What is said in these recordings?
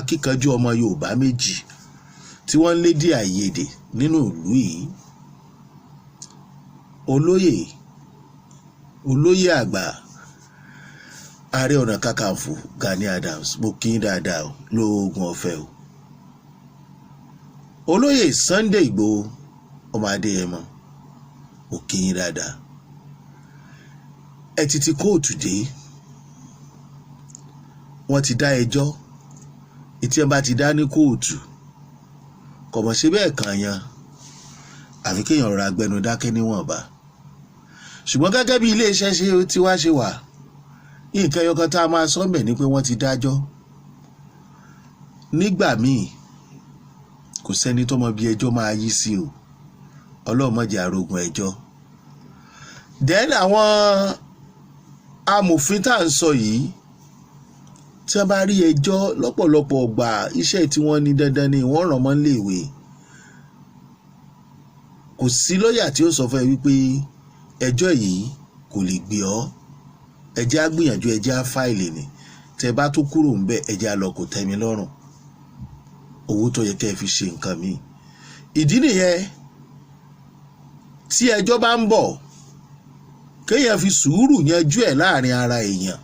Akíkanjú ọmọ Yorùbá méjì tí wọ́n ń lédè àìyedè nínú ìlú yìí, olóyè àgbà, Ààrẹ Ọ̀nà Kakanfò Gani Adams, mo kí yín dáadáa o, lóògùn ọ̀fẹ́ o. Olóyè Sunday Ìgbòho ọmọ Adéyẹmọ, mo kí yín dáadáa. Ẹ ti ti kóòtù dé, wọ́n ti dá ẹjọ́. Ìtí ẹ bá ti dá ní kóòtù, kò mọ̀ ṣe bẹ́ẹ̀ kàn yan, àfi kéèyàn rọra gbẹnu dákẹ́ níwọ̀nba. Ṣùgbọ́n gẹ́gẹ́ bí iléeṣẹ́ ṣe tí wá ṣe wà, nǹkan ẹyọkan tá a máa sọ mẹ́ ni pé wọ́n ti dájọ́. Nígbà míì, kò sẹ́ni tó mọ bí ẹjọ́ máa yí sí o. Ọlọ́run má jẹ́ arógun ẹjọ́. Then àwọn amòfin tá à ń sọ yìí, tí wọ́n bá rí ẹjọ́ lọ́pọ̀lọpọ̀ ọgbà, iṣẹ́ tí wọ́n ní dandan ni wọ́n ràn mọ́ léèwé. Kò sí lọ́ọ̀yà tí ó sọ fún ẹ wípé ẹjọ́ yìí kò lè gbé ọ́. Ẹ jẹ́ á gbìyànjú, ẹ jẹ́ á file ni. Tẹ́ bá tó kúrò ńbẹ̀, ẹ jẹ́ á lọ kò tẹ́mi lọ́rùn. Owó tó yẹ kẹ́ ẹ fi ṣe nǹkan míì. Ìdí nìyẹn tí ẹjọ́ bá ń bọ̀, kéèyàn fi sùúrù yanjú ẹ̀ láàrin ara èèyàn.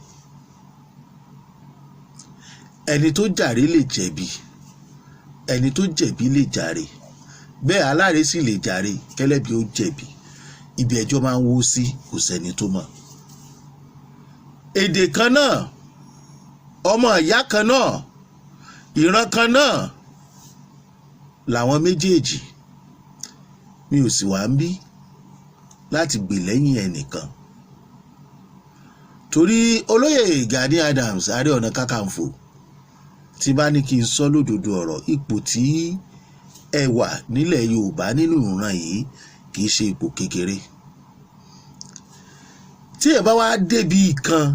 Ẹni tó jàre lè jẹ̀bi, ẹni tó jẹ̀bi lè jàre, bẹ́ẹ̀ aláre sì lè jàre, kẹ́lẹ́bi ó jẹ̀bi. Ibi ẹjọ́ máa ń wó sí, kò sẹ́ni tó mọ̀. Èdè kan náà, ọmọ ìyá kan náà, ìran kan náà làwọn méjèèjì. Mi ò sì wá ń bí láti gbè lẹ́yìn ẹnìkan, torí olóyè Gani Adams, Ààrẹ Ọ̀nà Kakanfò, tí bá ní kí n sọ lódodo ọ̀rọ̀, ipò tí ẹ wà nílẹ̀ Yorùbá nínú ìran yìí kì í ṣe ipò kékeré. Tí ẹ bá wá débi kan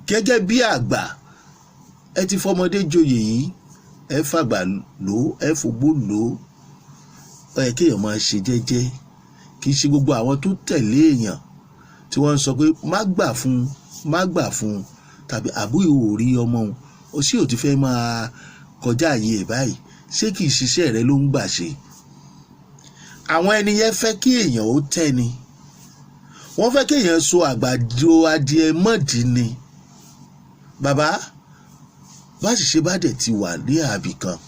gẹ́gẹ́ bí àgbà, ẹ ti fọmọdé joyè yìí, ẹ fàgbà lò, ẹ fògbó lò ó, ẹ kéèyàn máa ṣe jẹ́jẹ́. Kì í ṣe gbogbo àwọn tó tẹ̀lé èèyàn tí wọ́n ń sọ pé má gbà fún, má gbà fún, tàbí àbúrò ò rí ọmọ òun ó sì ò ti fẹ́ máa kọjá àyè ẹ̀ báyìí, ṣé kì í ṣiṣẹ́ rẹ ló ń gbà ṣe? Àwọn ẹni yẹn fẹ́ kí èèyàn ó tẹ́ ni, wọ́n fẹ́ kí èèyàn so àgbàdo adìẹ mọ́dì ni. Bàbá, bá ṣìṣe bá dẹ̀ ti wà ní àbì kan,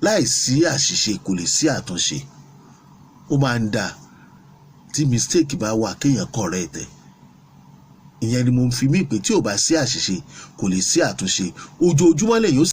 láìsí àṣìṣe kò lè sí àtúnṣe. Ó máa ń dáa tí mistake bá wà, kéèyàn correct ẹ̀. Ìyẹn ni mo fi mí pé tí ò bá sí àṣìṣe, kò lè sí àtúnṣe. Ojoojúmọ́ lèyìn ó sì